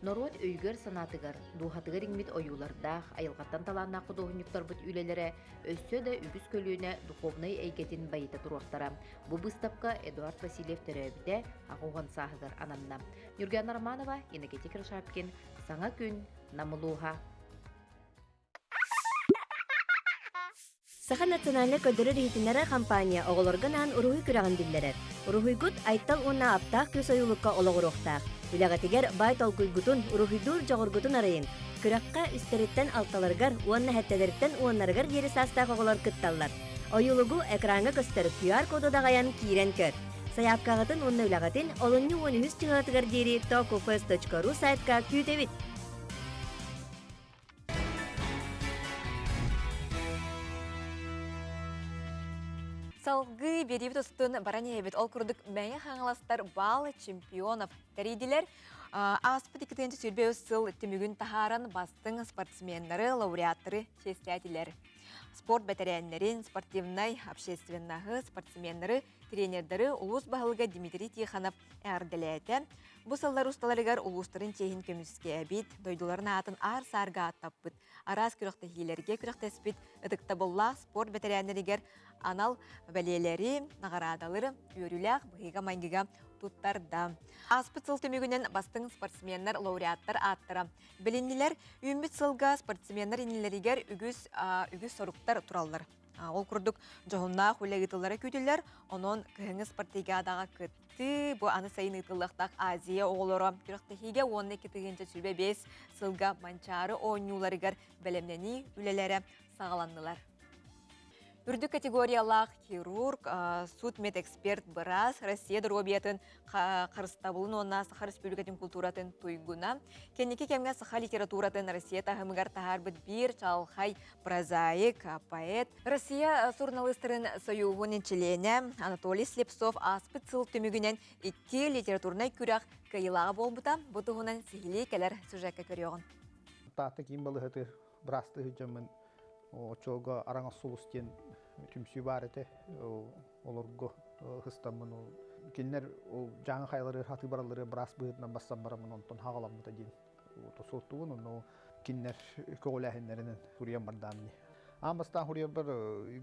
Норуот өйүгэр-санаатыгар, дууһатыгар иҥмит ойуулардаах, айылҕаттан талааннаах худуоһунньуктарбыт үлэлэрэ өссө да үгүс көлүөнэ духовнай эйгэтин байыта туруохтара. Бу быыстапка Эдуард Васильев төрөөбүтэ 80 сааһыгар ананна. Нюргана Романова, Иннокентий Киршапкин, Саҥа күн, Нам улууһа. Саха национальнай көрдөрөр-иһитиннэрэр компания оҕолорго анаан уруһуй күрэҕин биллэрэр. Уруһуйгут Айтал уонна Аптаах кыыс ойуулукка олоҕуруохтаах. Үлэҕитигэр баай толкуйгутун, уруһуйдуур дьоҕургутун арыйыҥ. Күрэххэ үстэриттэн алталарыгар уонна сэттэлэриттэн уоннарыгар диэри саастаах оҕолор кытталлар. Ойуулугу экраҥҥа көстөр QR-коду даҕайан киирэн көр. Сайаапкаҕытын уонна үлэҕитин олунньу 13 чыһыатыгар диэри tokufest.ru сайтка күүтэбит! Салгыы биэриибит устун баран иһэбит. Ол курдук Мэҥэ Хаҥаластар баал чемпионов тэрийдилэр. Ааспыт 223 сыл түмүгүн таһааран бастыҥ спортсменнары, лауреаттары чиэстээтилэр. Спорт бэтэрээннэрин, спортивнай общественноһы, спортсменнары, тренердары улуус баһылыга Дмитрий Тихонов эҕэрдэлээтэ. Бу сыллар усталарыгар улуустарын чиэһин көмүскээбит, дойдуларын аатын аар-саарга ааттаппыт, араас күрэхтэһиилэргэ күрэхтэспит ытыктабыллаах спорт бэтэрээннэригэр анал бэлиэлэри, наҕараадалары үөрүүлээх быһыыга-майгыга туттарда. Ааспыт сыл түмүгүнэн бастыҥ спортсменнар, лауреаттар ааттара билиннилэр. Үүммүт сылга спортсменнар иннилэригэр үгүс үгүс соруктар тураллар. Ол курдук дьоһуннаах үлэ ыытыллара күүтүллэр. Онон кыһыҥҥы спартакиадаҕа кыттыы, бу аны сайын ыытыллыахтаах Азия оҕолоро күрэхтэһиигэ уонна 2025 сылга Манчаары оонньууларыгар бэлэмнэнии үлэлэрэ саҕаланнылар. Үрдүк категориялаах хирург, судмедэксперт быраас, Россия доруобуйатын харыстабылын уонна Саха Республикатын култууратын туйгуна, кэнники кэмҥэ саха литературатын Россия таһымыгар таһаарбыт биир чаҕылхай прозаик, поэт, Россия суруналыыстарын сойууһун чилиэнэ Анатолий Слепцов ааспыт сыл түмүгүнэн икки литературнай күрэх кыайыылааҕа буолбута. Бу туһунан сиһилии кэлэр сюжекка көрүөҕүн. Таатта киин балыһаты быраастыы сылдьаммын оччолорго Араҥас сулус диэн түмсүү баар этэ. Олорго ыстаммын ол кинилэр ол дьааҥы хайалары хатыы бараллары быраас быһыытынан бассан бараммын онтон хаҕаламмыта диэн суоттубун онно кинилэр көҕүлээһиннэринэн суруйан бардаам дии. Аан бастаан суруйарбар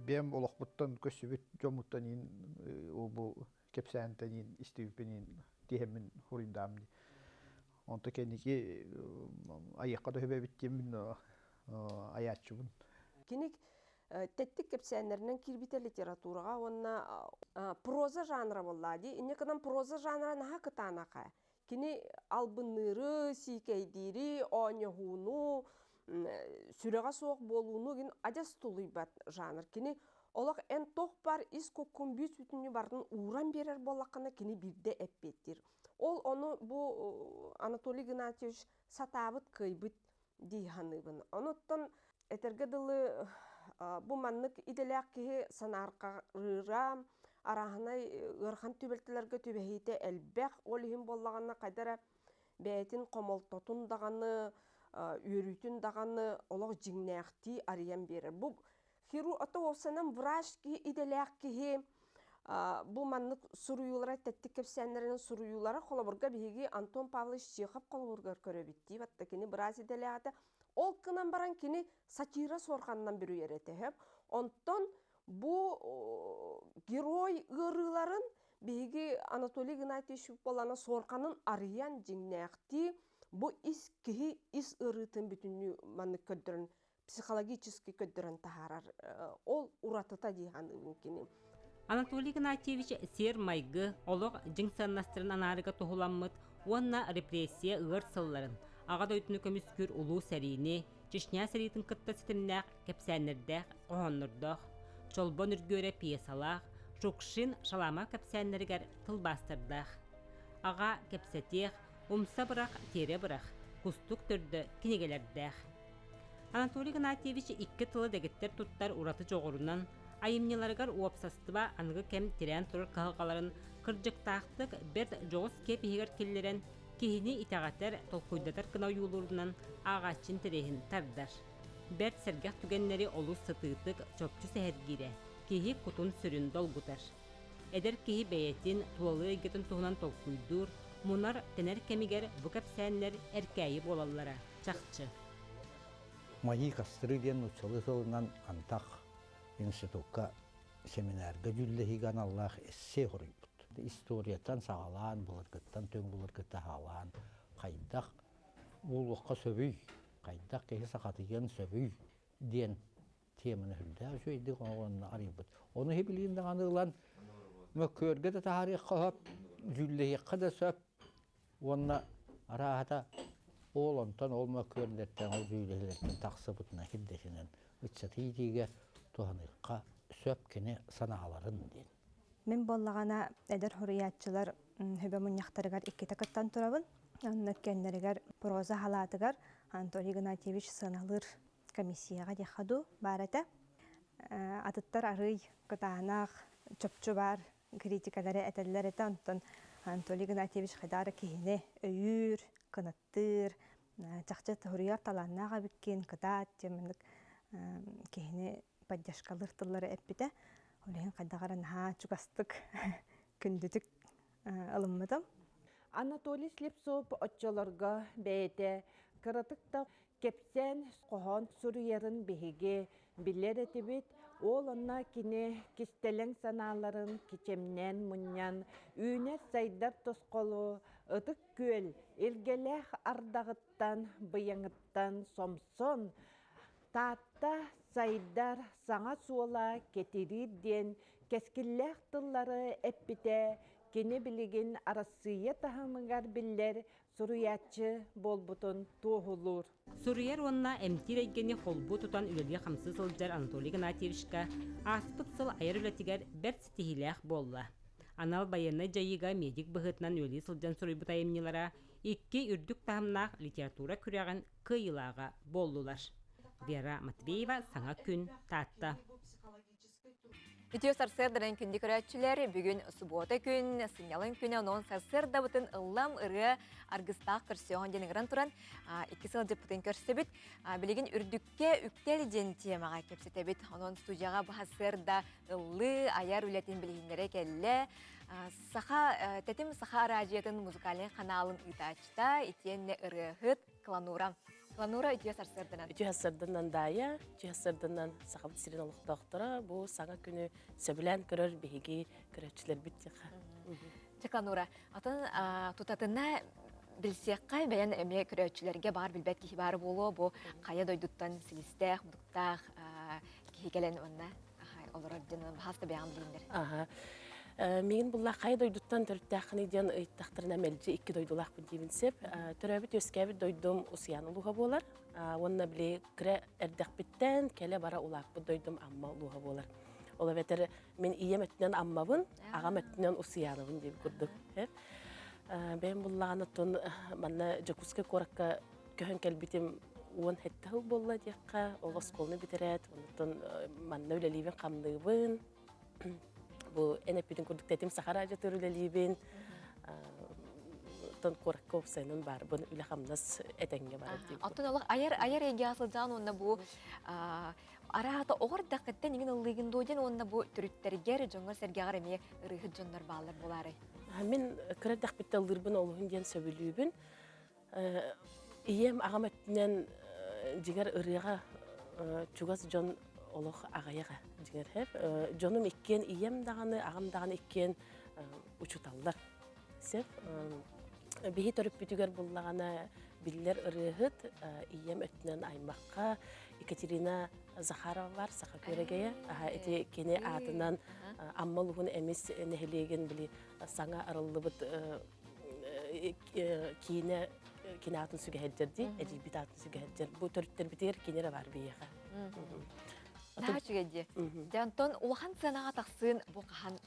бэйэм олохпуттан көссүбүт дьоммуттан иин ол бу кэпсээнтэн иин истибиппин иин тиһэммин суруйдаам дии. Онто кэнники айыахха да сөбө эбит диэммин айааччыбын. Кини тэттик кэпсээннэринэн киирбитэ литератураҕа уонна проза жанра буоллаа дии. Инньэ гынан проза жанра наһаа кытаанаха. Кини албынныыры, сиикэйдиири, оонньоһууну, сүрэҕэ суох буолууну гин адьас тулуйбат жанр. Кини олох эн туох бар ис куккун бүүс бүтүннүү барытын ууран биэрэр буоллаххына кини биирдэ эппиэттиир. Ол ону бу Анатолий Геннадьевич сатаабыт кыайбыт дии саныыбын. Онуттан этэргэ дылы бу маннык идэлээх киһи санаарҕарыыра, арааһынай ыарахан түбэлтэлэргэ түбэһиитэ элбэх. Ол иһин буоллаҕына хайда эрэ бэйэтин хомолтотун даҕаны, үөрүүтүн даҕаны олох дьиҥнээхтии арыйан биэрэр. Бу хирург ото уопсанан врач киһи идэлээх киһи бу маннык суруйуулара тэттик кэпсээннэринэн суруйуулара холобурга биһиги Антон Павлович Чехов холобургар көрөбүт дии батта кини быраас идэлээх этэ ол гынан баран кини сатира суорҕанынан бүрүйэр этэ сөп онтон бу герой ыарыыларын биһиги Анатолий Игнатьевич буолана суорҕанын арыйан дьиҥнээхтии бу ис киһи ис ыарыытын бүтүннүү маннык көрдөрөн психологически көрдөрөн таһаарар ол уратыта дии саныыбын кини. Анатолий Игнатьевич сиэр-майгы, олох дьиҥ сыаннастарын анаарыга туһуламмыт уонна репрессия ыар сылларын, Аҕа дойдуну көмүскүүр улуу сэриини, Чечня сэриитин кытта ситимнээх кэпсээннэрдээх, хоһооннордоох, Чолбон үргүөрэ пьесалаах, Шукшин Шаламов кэпсээннэригэр тылбаастардаах. Аҕа кэпсэтиэх, умса бырах, тиэрэ бырах, кустук төрдө кинигэлэрдээх. Анатолий Игнатьевич икки тылы дэгиттэр туттар ураты дьоҕурунан, айымньыларыгар уопсастыба аныгы кэм тирээн турар кыһалҕаларын кырдьыктаахтык бэрт дьоҕус киэп иһигэр киллэрэн, киһини итэҕэтэр, толкуйдатар гына ойуулуурунан ааҕааччы интэриэһин тардар. Бэрт сэргэх түгэннэри олус сытыытык, чопчу сэһэргиирэ, киһи кутун-сүрүн долгутар. Эдэр киһи бэйэтин тулалыыр эйгэтин туһунан толкуйдуур, мунар-тэнэр кэмигэр бу кэпсээннэр эркээйи буолаллара чахчы. Мои костры диэн нууччалыы тылынан антах институкка семинарга дьүүллэһиигэ аналлаах эссе хоруйбут. Историяттан саҕалаан, былыргыттан түҥ былыргыта саҕалаан хайдах буолуохха сөбүй, хайдах киһи сахатыйыан сөбүй диэн теманы сүрдээх үчүгэйдик оҥоронно арыйбыт. Ону иһи даҕаны ылан мөккүөргэ да таһаарыахха сөп, дьүүллэһиэххэ да сөп уонна арааһата ол онтон ол мөккүөрлэртэн, ол дьүүллэһиилэртэн тахсыбытына кирдэтинэн ыччаты иитиигэ туһаныахха сөп кини санааларын диэн. Мин буоллаҕына эдэр суруйааччылар сүбэ мунньахтарыгар иккитэ кыттан турабын. Онно кэннэригэр проза халаатыгар Анатолий Игнатьевич сыаналыыр комиссияҕа диэххэ дуу баар этэ. Атыттар арыый кытаанах, чопчу баар критикалары этэллэр этэ. Онтон Анатолий Игнатьевич хайдах эрэ киһини өйүүр, кынаттыыр, чахчы суруйар талааннаах эбиккин, кытаат диэн маннык киһини поддержкалыыр тыллары эппитэ. Ол иһин хайдах эрэ наһаа чугастык, күндүтүк ылыммытым. Анатолий Слепцов оччолорго бэйэтэ кыратык да Кэпсээн хоһоон суруйарын биһиги билэр этибит. Ол онно кини кистэлэҥ санааларын кичэмнээн мунньан, үүнэр-сайдар тосхолу Ытык Күөл илгэлээх ардаҕыттан, быйаҥыттан сомсон, Таатта сайдар саҥа суола кэтириир диэн кэскиллээх тыллары эппитэ кини билигин Арассыыйа таһымыгар биллэр суруйааччы буолбутун туоһулуур. Суруйар уонна эмтиир эйгэни холбуу тутан үлэлии-хамсыы сылдьар Анатолий Игнатьевичка ааспыт сыл айар үлэтигэр бэрт ситиһиилээх буолла. Анал байыаннай дьайыыга медик быһыытынан үлэлии сылдьан суруйбут айымньылара икки үрдүк таһымнаах литература күрэҕин кыайыылааҕа буоллулар. Вера Матвеева, Саҥа күн, Таатта. Үтүө сарсыарданан күндү көрөөччүлэр, бүгүн субуота күн, сынньалаҥ күнэ, онон сарсыардабытын ыллам ырыа аргыстаах көрсүөҕүн диэн ыҥыран туран, икки сылдьыппытын көрсөбүт. Билигин үрдүккэ үктэл диэн темаҕа кэпсэтэбит. Онон студияҕа баһасыарда ыллыы, айар үлэтин билиһиннэрэ кэллэ. Саха Тэтим Саха араадьыйатын музыкальнай ханаалын ыытааччыта, итиэннэ ырыаһыт Кланура. Кланура үтүө сарсыарданан. Үтүө сарсыарданан Даайа, үтүө сарсыарданан Сахабыт сирин олохтоохторо бу саҥа күнү сөбүлээн көрөр биһиги көрөөччүлэрбит диэххэ. Дьэ, Кланура, атын тутатына билсиэххэ бэйэн эмиэ көрөөччүлэргэ баар билбэт киһи баар буолуо бу хайа дойдуттан силистээх, мутуктаах киһи кэлэн уонна олорор диэн баһаста бэйэҕин билиннэр. Аха. Миигин булла хайа дойдуттан төрүттээххиний диэн ыйыттахтарына мэлдьи икки дойдулаахпын диибин сөп. Төрөөбүт үөскээбит дойдум Усуйаан улууһа буолар. Уонна били кыра эрдэхпиттэн кэлэ-бара улааппыт дойдум Амма улууһа буолар. Ол эбэтэр мин ийэм өттүнэн Аммабын, аҕам өттүнэн Усуйаанабын диэбит курдук. Бэйэм буллаҕына оттон манна Дьокуускай куоракка көһөн кэлбитим 17 сыл буолла диэххэ, ол оскуоланы бүтэрээт, онтон манна үлэлиибин-хамныыбын. Бу эн эппитин курдук тэтим саха радиотыгар үлэлиибин. Оттон куоракка уопсайынан баарбын, үлэ-хамнас этэҥҥэ барар диибин. Оттон олох айар айар эйгэҕэ сылдьаҕын уонна бу араата оҕор дахыттан иҥин ыллыыгын дуо диэн уонна бу төрүттэргэр, дьоҥҥор-сэргэҕэр эмиэ ырыаһыт дьоннор бааллар буолаарай? Мин кыра эрдэхпиттэн ыллыырбын олуһун диэн сөбүлүүбүн. Ийэм аҕам өттүнэн дьиҥэр ырыаҕа чугас дьон олох аҕыйаҕа дьиҥэр дьонум иккиэн ийэм даҕаны аҕам даҕаны иккиэн учууталлар сөп биһи төрүппүтүгэр буллаҕына биллэр ырыаһыт ийэм өттүнэн аймахха Екатерина Захарова бар саха күөрэгэйэ ити кини аатынан Амма улууһун Эмис нэһилиэгин били саҥа арыллыбыт киинэ кини аатын сүгэһэрдэр дии, эдьиийбит аатын сүгэһэрдэр. Бу төрүттэрбитигэр кини эрэ баар биһиэхэ. Наһаа үчүгэй дии. Дьэ, онтон улахан сыанаҕа тахсыын бу хаһан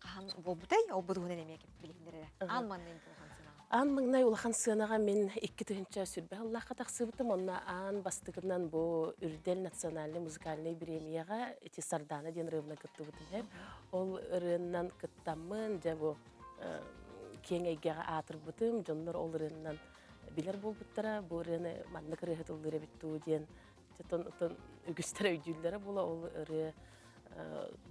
хаһан буолбутай? Ол бу туһунан эмиэ билиһиннэр эрэ. Аан маҥнай улахан сыанаҕа. Аан маҥнай улахан сыанаҕа мин 2000 сүүрбэ сыллаахха тахсыбытым. Онно аан бастакынан бу Үрдэл национальнай музыкальнай бириэмийэҕэ ити Сардаана диэн ырыабынан кыттыбытым. Ол ырыанан кыттаммын, дьэ бу киэҥ эйгэҕэ аатырбытым, дьоннор ол ырыанан билэр буолбуттара, бу ырыаны маннык ырыаһыт ыллыыр эбит дуу диэн, отон үгүстэр өйдүүллэрэ буола ол ырыа.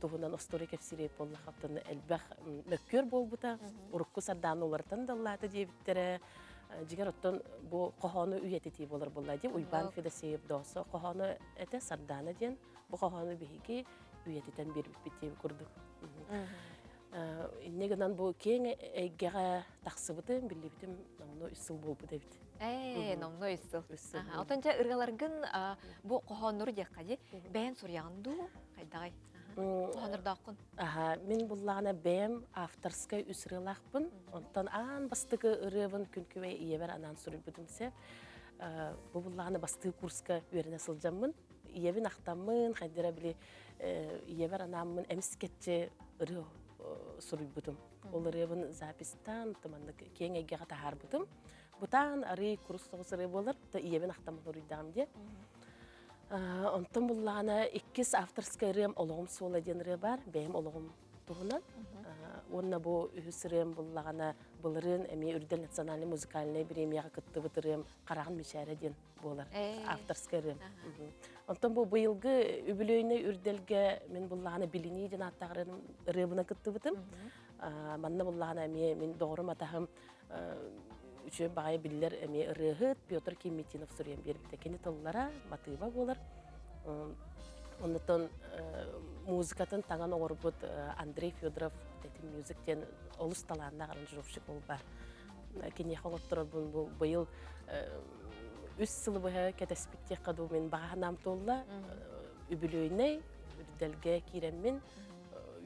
туһунан остуоруй кэпсиир буоллаххытына элбэх мөккүөр буолбута. Урукку Сардаана уларытан даллаата диэбиттэрэ. Дьиҥэр оттон бу хоһоону үйэтитии буолар буолла дии. Уйбаан Федосеев Доосо хоһоону этэ Сардаана диэн. Бу хоһоону биһиги үйэтитэн биэрбиппит диэн курдук. Инньэ гынан бу киэҥ эйгэҕэ тахсыбытым, биллибитим номнуо үс сыл буолбут эбит. Ээ, номнуо үс сыл. Оттон дьэ ырыаларгын бу хоһооннору диэххэ дии, бэйэн суруйаҕын дуу, хайдаҕай? Хоһооннордооххун? Аха, мин буллаҕына бэйэм авторскай үс ырыалаахпын. Онтон аан бастакы ырыабын күн күбэй ийэбэр анаан суруйбутум сэ. Бу буллаҕына бастыы курска үөрэнэ сылдьаммын, ийэбин ахтаммын, хайдара били ийэбэр анааммын эмискэччи ырыа суруйбутум. Ол ырыабын запистаан, маннык киэҥ эйгэҕэ таһаарбытым. Бутаан арый курус соҕус ырыа буолар, да ийэбин ахтаммын уруйдаҕым диye. Онтон буллаҕына иккис авторскай ырыам «Олоҕум суола» диэн ырыа баар, бэйэм олоҕум туһунан. Уонна бу үһүс ырыам буллаҕына былырыын эмиэ Үрдэл национальный музыкальный премияҕа кыттыбыт ырыам «Хараҕын мичээрэ» диэн буолар авторскай ырыам. Онтон бу быйылгы үбүлүөйнэй үрдэлгэ мин буллаҕына билинии диэн ааттаах ырыабына кыттыбытым. Манна буллаҕына эмиэ мин доҕорум атаһым үчүгэй баҕайы биллэр эмиэ ырыаһыт Петр Кимитинов суруйан биэрбитэ. Кини тыллара, матыыба буолар. Оннуттан музыкатын таҥан оҥорбут Андрей Федоров Тэтим Мюзик диэн олус талааннаах аранжировщик ол бар. Киниэхэ оҥотторорбун бу быйыл үс сылы быһа кэтэспит диэххэ дуу мин баҕа санаам туолла. Үбүлүөйнэй үрдэлгэ киирэммин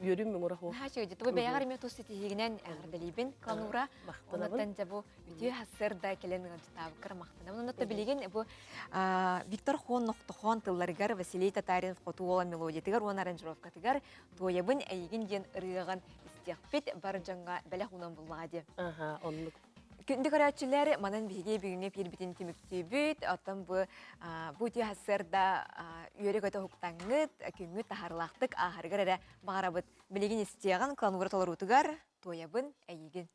үөрүм муҥура суох. Наһаа үчүгэй. Бу бэйэҕэр эмиэ тус ситиһиигинэн эҕэрдэлиибин Кланура. Оннуттан дьэ бу үтүө сарсыарда кэлэн ыалдьыттаабыккар махтанабын. Оннуттан билигин бу Виктор Хон Нохтохон тылларыгар Василий Татаринов Хоту уола мелодиятыгар уонна аранжировкатыгар Туойабын эйигин диэн ырыаҕын истиэхпит бар дьоҥҥо бэлэх уунан буллаҕа дии. Аха, оннук. Күндү көрөөччүлэр, манан биһиги бүгүҥҥү эфирбитин түмүктүүбүт. Оттон бу бу үтүө сарсыарда үөрэ-көтө уһуктаҥҥыт, күҥҥүт таһаарыылаахтык ааһарыгар эрэ баҕарабыт. Билигин истиэҕин, кланура толоруутугар туойабын эйигин.